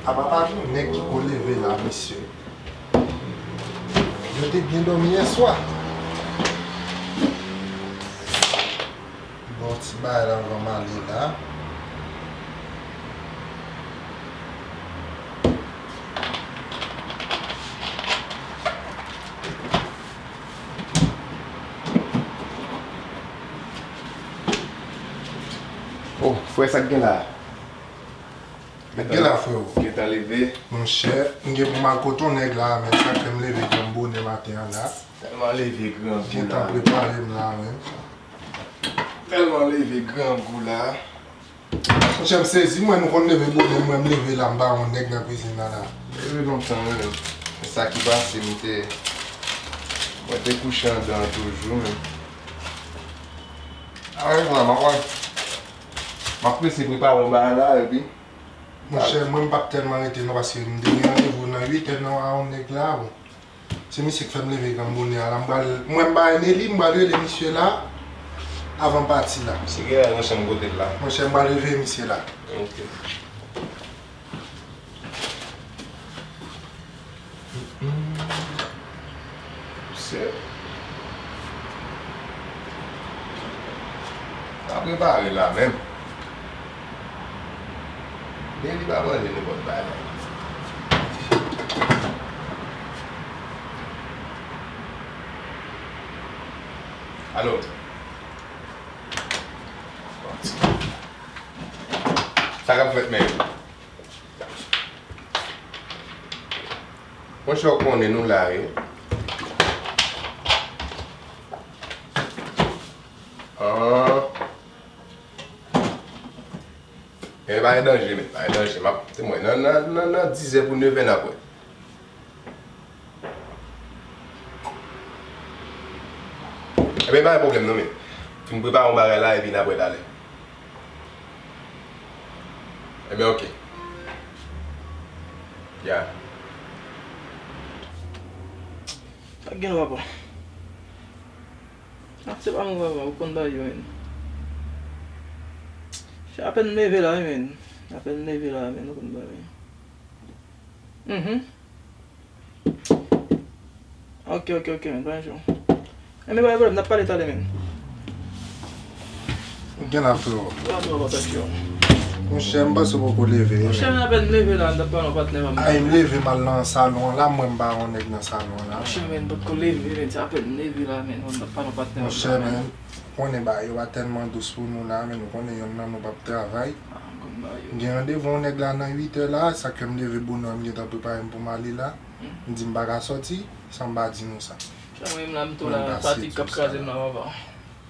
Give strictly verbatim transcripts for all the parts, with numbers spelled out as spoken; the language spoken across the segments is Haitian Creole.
Apa pa gen yon nèg ki ko leve la, mesye? Yo te byen dòmi yèswa. Bon, ti bagay la anvan m ale la. Oh, frè, sa k gen la? Sa k gen la, freo? Gentan leve. Monchè, m gen pou m al kote yon nèg la, men sa k fè m leve gran bonè maten an la. Tèlman leve grangou la. Gentan prepare m la, men. Tèlman leve grangou la. Monchè, m sezi, mwen, nou konn leve bonè, mwen, m leve la, m pa yon nèg nan kwizin nan la. Leve lontan, wi, men. Sa ki pase, m te, mwen te kouche anndan toujou, men. A, mwen, m ap, m ap prese prepare yon bagay la, epi. Monchè, mwen, m p ap tèlman rete, non, paske m te gen randevou nan uit è nan a yon nèg la, bon. Se misye k fè m leve gran bonè a la. M pral, mwen m pa rele li, m pral rele misye la avan m pati la. Misye gen lè nan chanm kote l la. Monchè, m pral rele misye la. Ok. Misye. Pa prepare la menm. Men li pa manje nenpòt bagay. Alo. Sa k ap fèt, men? Monchè, w konnen nou la, wi. Ah. Men pa gen danje, men, pa gen danje. M ap, te mwen, nan, nan, nan, nan dizè pou nevè n ap wè. Ebyen, pa gen pwoblèm, non, men. Fin prepare yon bagay la, epi n ap wè talè. Ebyen, ok. Ya. Sa k gen la, papa? Ah, se pa mwen vrèman, ou konn bagay yo, men. Se apèn m leve la, wi, men. Apèn m leve la, men, ou konn bagay yo. Mhm. Ok, ok, ok, men, pa gen jou. Enben, pa gen pwoblèm, n ap pale talè, men. Ou gen la, freo? Sa va, sa va, sa k yo? Monchè, m panse w poko leve, men. Monchè, men, apèn m leve la, m t ap pale yon patnè pa m. Ay, m leve m al nan salon an la, mwen m pa yon nèg nan salon an la. Monchè, men, m potko leve, men, se apèn m leve la, men, m t ap pale yon patnè pa m la, men. Monchè, men, ou konnen bagay yo pa tèlman dous pou nou la, men, ou konnen yonn nan nou p ap travay. Ah, m konn bagay yo. M gen randevou yon nèg la nan uit è la, sa k fè m leve bonè, m gentan prepare m pou m ale la. Hmm. M di m pa ka sòti san m pa di nou sa. Sa mwen menm la, m tou la, fatig k ap kraze m la, papa.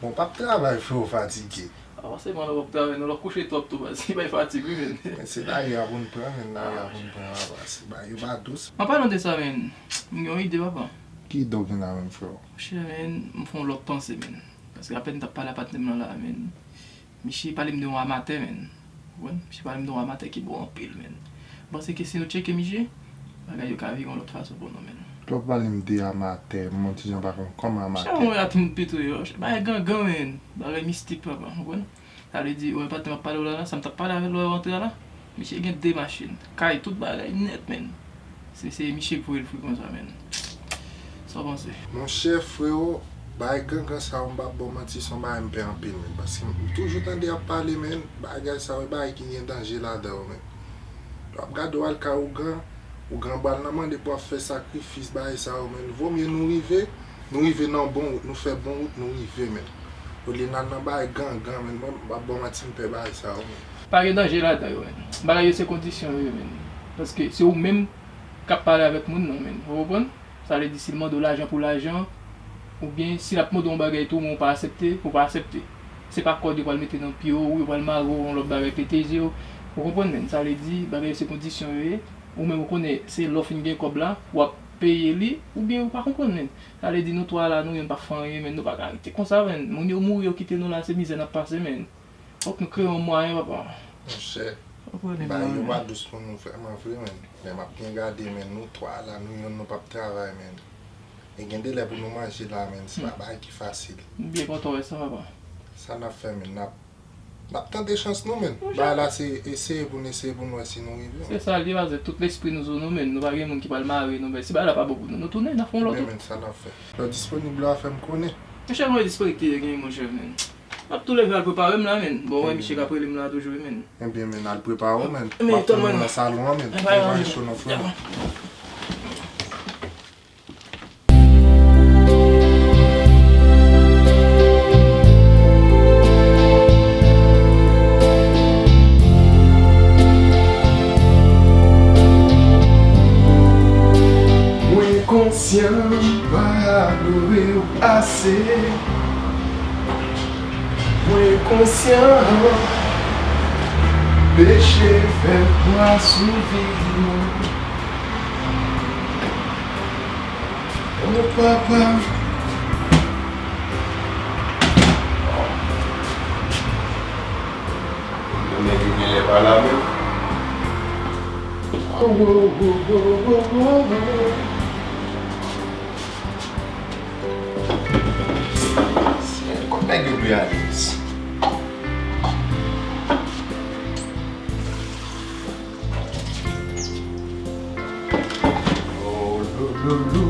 Bon, p ap travay, freo, fatige. Ah, se mwen la, w ap travay, non, lè w kouche twòp tou, baz, se bay fatig, wi, men. Men se lari a pou n pran, men lari a pou n pran, papa, se bagay yo pa dous. An palan de sa, men, m gen yon ide, papa. Ki ide w gen la menm, freo? Monchè, men, m fè yon lòt panse, men. Paske apèn m t ap pale a patnè m lan la, men. Misye pale m de yon amatè, men. Ou konprann? Misye pale m de yon amatè ki bon anpil, men. M panse ke si nou tcheke misye, bagay yo ka vire yon lòt fason pou nou, men. Lè w pale m de amatè, m yon ti jan pa konn kòman amatè. Chè, mwen a timoun pito yo, bagay gangan, men. Bagay mistik, papa, ou konprann? Sa vle di, ou wè patnè m ap pale w la, la, sa m t ap pale avè l lè w rantre a la, misye gen de machin, kay, tout bagay nèt, men. Se, se misye k voye l fri konsa, men. Sa w panse? Monchè, freo, bagay gangan sa yo, m p ap ba w manti, se yon bagay m pè anpil, men. Paske m toujou tande y ap pale, men, bagay sa yo, bagay ki gen danje ladan yo, men. Lè w ap gade w al kay ougan, ougan pral nan mande pou w ap fè sakrifis, bagay sa yo, men. Vomye nou rive, nou rive nan bon wout, nou fè bon wout, nou rive, men. Olye n al nan bagay gangan, men. Mwen, m p ap ba w manti, m pè bagay sa yo, men. Pa gen danje ladan yo, men. Bagay yo se kondisyon yo ye, men. Paske se ou menm k ap pale avèk moun nan, men. Ou konprann? Sa vle di, si l mande w lajan pou lajan, oubyen si l ap mande w yon bagay tou, men w pa aksepte, ou pa aksepte. Se pa kòd yo pral mete nan pye w, yo pral mare w yon lòt bagay, pete zye w. Ou konprann, men? Sa vle di, bagay yo se kondisyon yo ye. Ou menm ou konnen, se lè w fin gen kòb la, w ap peye li, oubyen ou pa konprann, men. Sa vle di, nou twa la, nou youn pa fè anyen, men nou pa ka rete konsa, men. Moun yo mouri, yo kite nou la, se mizè n ap pase, men. Fòk nou kreye yon mwayen, papa. Monchè, bagay yo pa dous pou nou vrèman vre, men. Lè m ap byen gade, men, nou twa la, nou youn, nou p ap travay, men. E gen de lè pou nou manje la, men, se pa bagay ki fasil. M byen kontan wè sa, papa. Sa n ap fè, men, n ap N ap tante chans nou, menn. Bagay la se eseye pou n eseye pou n wè si nou rive. Se sa l ye, paske tout lespri nou sou nou, menn. Nou pa gen moun ki pral mare nou, men si bagay la pa bon pou nou, nou tounen, n ap fè yon lòt wout. Men, menn, sa n ap fè? Lè w disponib la, fè m konnen. Monchè, mwen disponib ki gen, monchè, menn. M ap tou leve al prepare m la, menn. Bon, wè, misye k ap rele m la toujou, wi, menn. Ebyen, menn, al prepare w, menn. M ap tann ou nan salon an, menn. Mwen cho non, frè. Mwen konsyan m pa adore w ase. Mwen konsyan peche fè pwa sou vi mwen. O papa. Yo nèg yo genlè pa la menm. Oh, oh, oh. Kot nèg yo dwe ale isi? Oh, lo, lo, lo.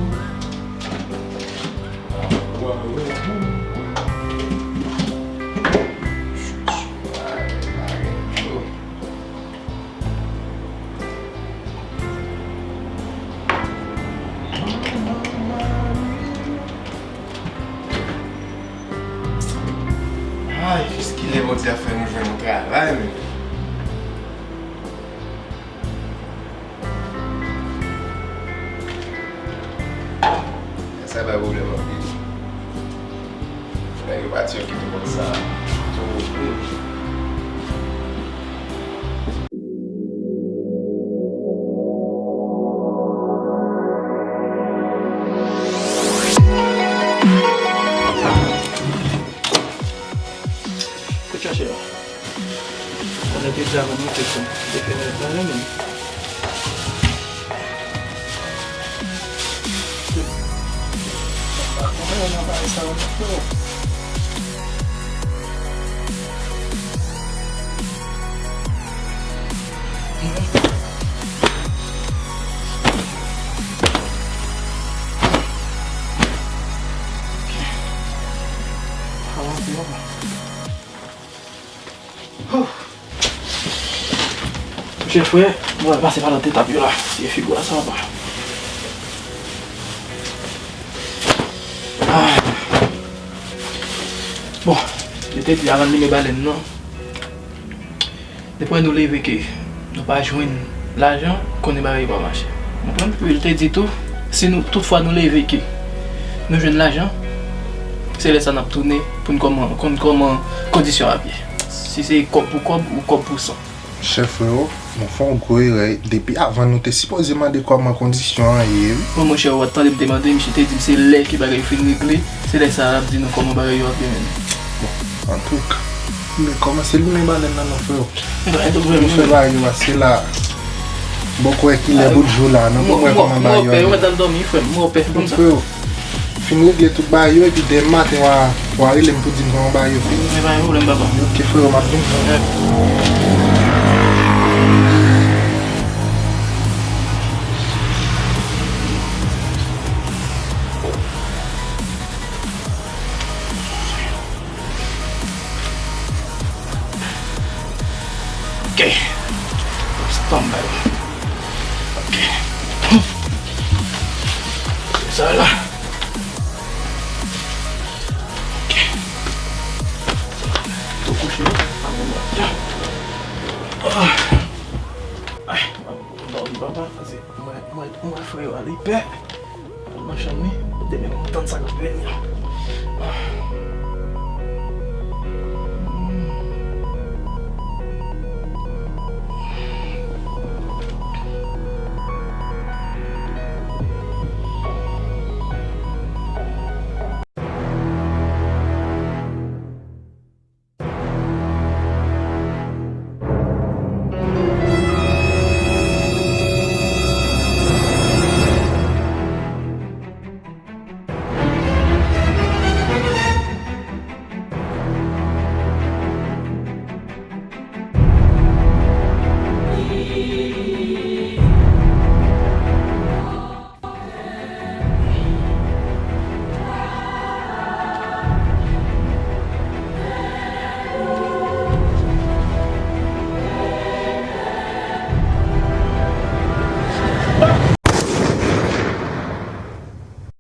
Ay, jiskilè Bondye ap fè nou jwenn yon travay menm? Sa bay pwoblèm anpil. Nèg yo pati yo kite kòb sa. Kout chache a. Mwen te di avan nou te fè, te fè nèt la, wi, men. Monchè frè, mwen pral pase pa lòt etap yo la. Se figwa sa papa. Ah. Bon, yo te di avan n limen balèn nan, depi nou leve ke nou pa jwenn lajan, konnen bagay yo pa mache. Konprann? Epi l te di tou, si nou, tout fwa nou leve ke nou jwenn lajan, se lè sa n ap tounen pou n kòman, konn kòman kondisyon ap ye. Si se kòb pou kòb ou kòb pou san. Chè freo, nou fè yon gwo erè. Depi avan nou te sipoze mande kòman kondisyon an ye, wi. Bon, monchè, ou pa t tande m te mande, misye te di m se lè ke bagay yo fin regle, se lè sa a l ap di nou kòman bagay yo ap ye menm. Bon, antouka, men kòmanse limen balèn nan non, freo. Ann fè bagay yo pase la. Bon, kwè kilè bout jou la, nou pou wè kòman bagay yo ap ye. Mwen pè, ou mèt al dòmi, frè m, mwen pè, se konsa. Freo, fin regle tout bagay yo, epi demen maten, w a, w a rele m pou di m kòman bagay yo fini. Men pa gen pwoblèm, papa. Ok, freo, m ap vin. Ok. Stand by. Ok. Sa la. Ok. Tou kouche. Ah. Ay, mwen dòmi, papa, pase. Mwen, mwen, mwen, frè yo, ale pè. Al nan chanm li, demen mwen tann sa k ap vini an.